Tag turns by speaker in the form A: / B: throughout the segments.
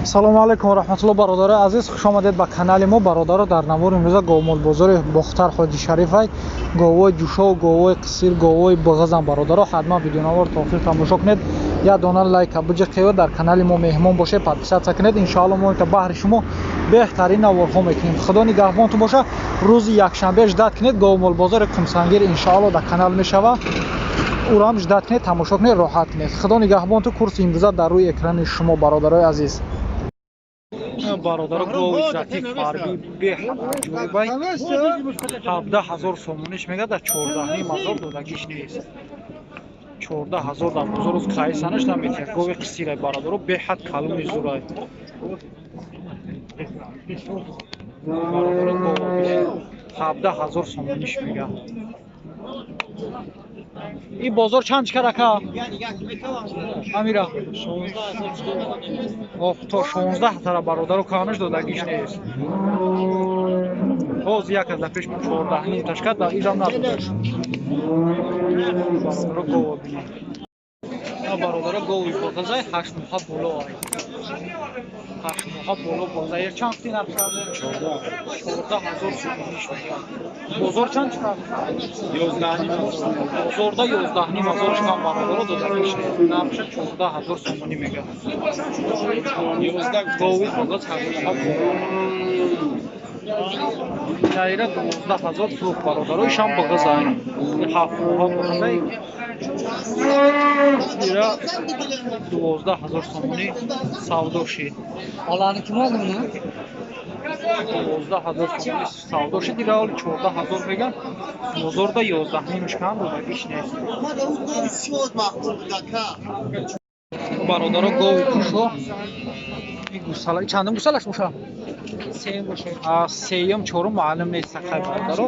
A: Салому алайкум ва раҳматуллоҳ, бародарои азиз, хуш омадед ба канали мо. Бародаро, дар навори имрӯза говмолбозори Бохтар Ҳоҷи Шарифай, говои ҷушов, говои қисир, говои бағзам. Бародаро, ҳатман видеонавор то охир тамошо кунед, як дона лайка биҷиқею дар канали мо меҳмон бошед, подписаться кунед. Иншоалло, мо та баҳри шумо беҳтарин наворҳо мекунем. Худо нигаҳбонтон боша. Рӯзи якшанбе ждать кунед, говмолбозори Қумсангир иншоалло дар канал мешава. Ӯро ждать кунед, тамошо кунед, роҳат кунед. Худо нигаҳбонту. Курси имрӯза дар рӯи экрани шумо, бародарои азиз. Бародаро, гови зати фарби беҳад аҷоибай, 17 000 сомониш мега, дар 14,5 ҳазор додагиш нест. 14 000 дар бозор рӯз қайсанаш наметиҳад. Гови қисирай, бародаро, беҳад калони зурай. Бародаро, гова 17 000 сомониш мега. Ин бозор чанд чикар, ака Амира? То 16 тара, бародаро, канаш додагиш нест. Боз як аз пеш 14,5 ташкад, ирам надодаш. Бародаро, гова бинед. Бародаро, гови боғазай, 8 моҳа боло, 8 моҳа боло бозаир. Чанд қити нарх? 14 000 сомониш мегӯяд. Бозор чанд чикар? Бозорда 11,5 ҳазор шикам, бародаро, додагиш нест. Нархша 14 000 сомонӣ мегӯяд. Гови боғаз, 8 моҳа боло. Наира 12 000 фурӯх, бародаро. Ишам бағазай, 7 моҳа бағазай. Ира 12 000 сомонӣ савдо шид.
B: Алани ким oldu bunu?
A: 12 000 сомонӣ савдо шид. Ира оли 14 000 меган, бозорда 11,5 кан, додагиш нест. Бародаро, гови кушо, гусала чандум гусалаш боша? Сеюм, чорум маълум нест. Сақай, бародаро,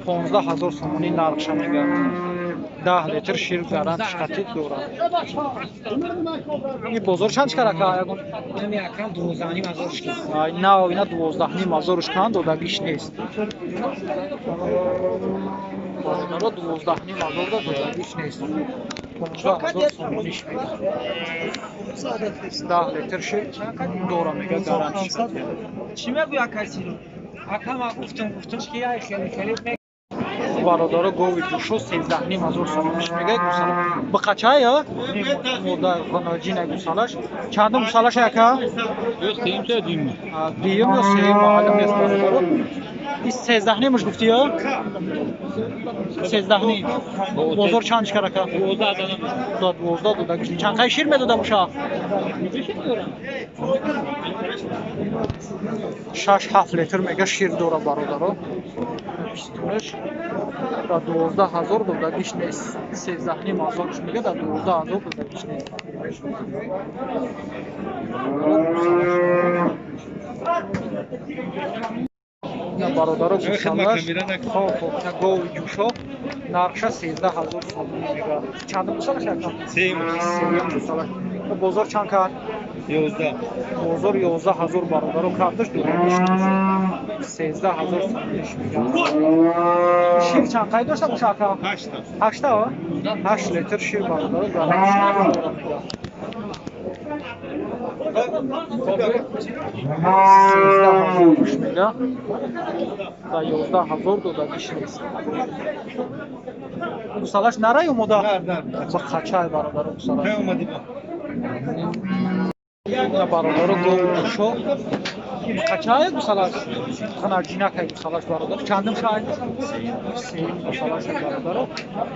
A: 15 000 сомонӣ нархша мегӯяд. 10 литр шир гарант штати дорад. Ин бозор чанд чикар, ака? Нав ина 12,5 ҳазорш кан, додагиш нест. Бародаро, 12,5 ҳазор да додагиш нест. 15 000 сомониш мегӯяд. 10 литр шир дора, мега, гарант.
B: Чӣ мегӯя, акасиро? Ака, ма гуфтам, гуфтам, ки ай хеле хеле.
A: Бародаро, гови ҷушо 13,5 ҳазор сомониш мегӯяд. Гусала биқачая, мода ғаноҷина. Гусалаш чандум гусалаш, ака? Дуюм ё сеюм маълум нест. Бародаро, и 13,5-ш гуфти ё 13,5? Бозор чанд чикар, ака? 12 додагиш. Чанд қай шир медода боша? 6-7 литр мега шир дора. Бародаро, бистунаш дар 12 000 додагиш нест. 13,5 ҳазорш мега, дар 12 000 додагиш нест. Бародаро, гусалаш хоб хоб, гови ҷӯшо, нархша 13 000 сомонӣ мега. Чандум гусалаш, ака? Сеюм гусалаш. Бозор чанд кард? Бозор 11 000, бародаро, кардаш, додагиш нест. 13 000 сомониш мега. Шир чанд қай дошта боша, ака? Ҳашта, 8 литр шир, бародаро, гарантиш мега. 13 ҳазорш мега, да 11 000 додагиш нест. Гусалаш нарай омода ба қачай, бародаро, гусалаш. Бародаро, гови кушо қачай, гусалаш ханаҷинакай. Гусалаш, бародаро, чандум шай? Сеюм гусалаш, бародаро.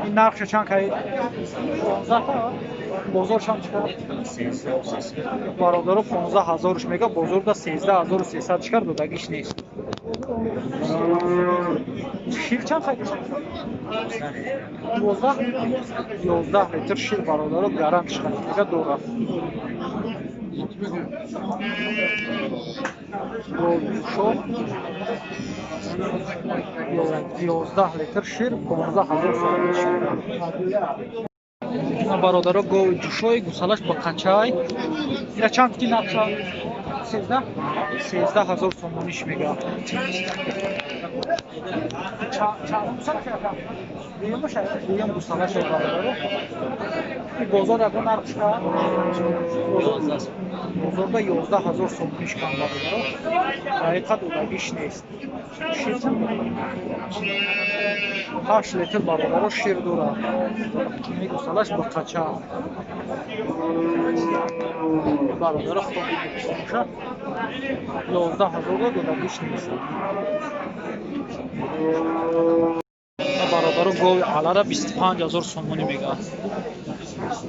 A: Ин нархша чанд кай? 15. Бозор чанд чикар, бародаро? 15 ҳазорш мега, бозорда 13 300 чикар, додагиш нест. Шир чанд қай? 12, 11 литр шир, бародаро, гарант мега дорад. Говҷӯшо, 11 литр шир, 15 000 сомонӣ. Бародаро, гови ҷӯшои, гусалаш ба қачай. Ира чанд кути нархша? 13, 13 000 сомониш мега. Чанд гусала шака? Дуюм шай, дуюм гусала шай бародаро. Бозор ягон нарх шка? Бозорда 11 000 сомонӣ шкан бародаро. Ҳақиқат удагиш нест. Шир 8 литр бародаро шир дорад. Гусалаш ба қача. Бародаро худо бибинед. 11 000 додагиш нест. Бародаро гови алара 25 000 сомонӣ мегӯяд.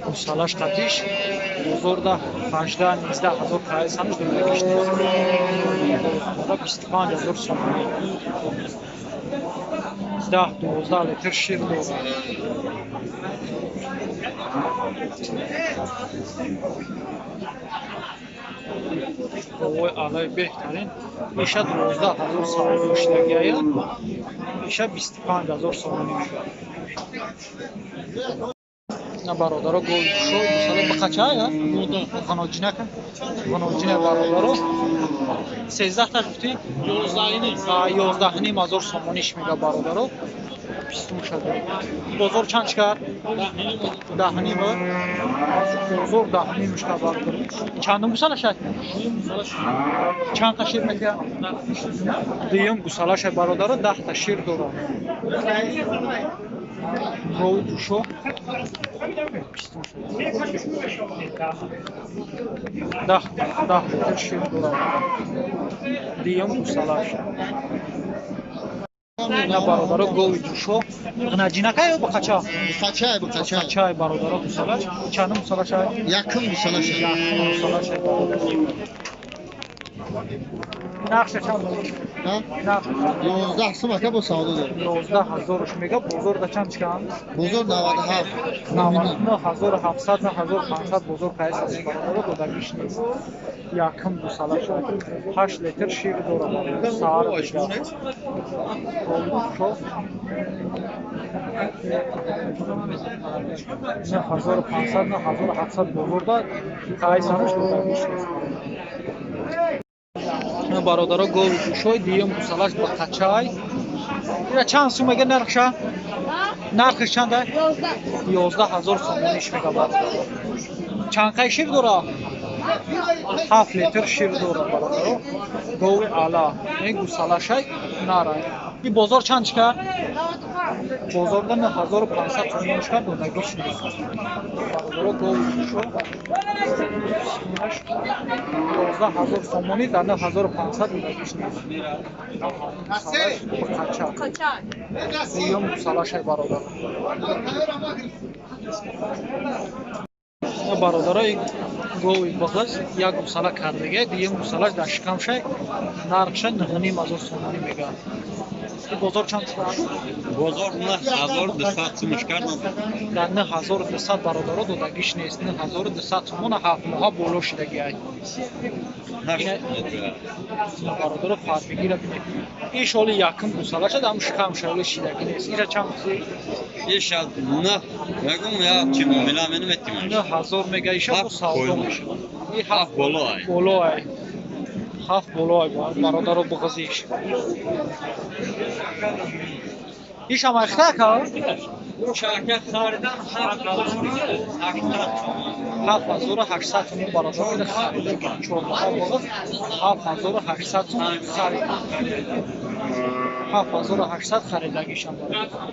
A: Гусалаш қатиш бозорда 18-19 ҳазор қайсанаш додагиш нест. 25 000 сомонӣ. 10-12 литр шир дорад. Говои алаи беҳтарин. Иша 12 000 савдо шудагиая. Иша 25 000 сомонӣ мешавад. На бародаро гови шо гусала ба қачая? Ғаноҷинака? Ғаноҷина бародаро. 13 та гуфтӣ? 11,5 ҳазор сомониш мега бародаро. Бистум шуд. Бозор чанд шикар? 10,5. Бозор 10,5 шикар бародаро. Чандум гусала шад? Чанд та шир метиҳад? Дуюм гусала шад бародаро, 10 та шир дорад. Гови душо. 10 литр шир дорад. Дуюм гусалаш. На бародаро гови душо. Ғнаҷинака ё бақача?
C: Бақачай, бақачай.
A: Бақачай бародаро гусалаш. Чандум гусалаш ай?
C: Якум гусалаш.
A: Якум гусалаш ай бародаро. Нархша чанд? Нарх
C: 11 сум ака бо савдо дорем.
A: 11 000 мега бозорда чанд чикан?
C: Бозор 97.
A: 9700, 9500 бозор қайс аст бародаро додагиш нест. Якум гусалаш 8 литр шир дорад. Сар дига. 9500, 9700 бозорда қайсанаш додагиш нест. Бародаро гови гӯшои дуюм гусалаш ба қачай. Ира чанд сум мега нархша? Нархш чанд ай? 11 000 сомониш мега бародаро. Чанд қай шир дора? 7 литр шир дора бародаро. Гови ала. Ин гусалашай нарай. И бозор чанд чика? Бозорда 9500 сомониш ка додагиш нест. Бародаро гови гӯшо 11 000 сомонӣ дар 9500 додагиш нест. Қача. Дуюм гусалашай бародар. Бародаро гови бағаз як гусала кардага, дуюм гусалаш дар шикамшай нархша 9,5 ҳазор сомонӣ мегӯяд. Бозор чанд шуд?
D: Бозор 9200 сум шикардам.
A: Дар 9200 бародаро додагиш нест. 9200 сомон ҳафт моҳа боло шудагиай. Бародаро фарбигира бинед. Ин шоли якум гусала шуд, ам шикам шоли шидагӣ нест. Ира чанд гуфтӣ?
D: Иша 9 мегум я чи муомила менаметим.
A: 9000 мега иша бо савдо мешавад. И
D: ҳафт боло ай.
A: Боло ай. Ҳафт боло ай бародаро буғазиш. Ишам айхтака?
D: Шака харидан 7800 сомон.
A: 7800 сомон бародаро ина харида чормаҳа буғаз 7800 сомон харид. 7800 харидагишам бародаро.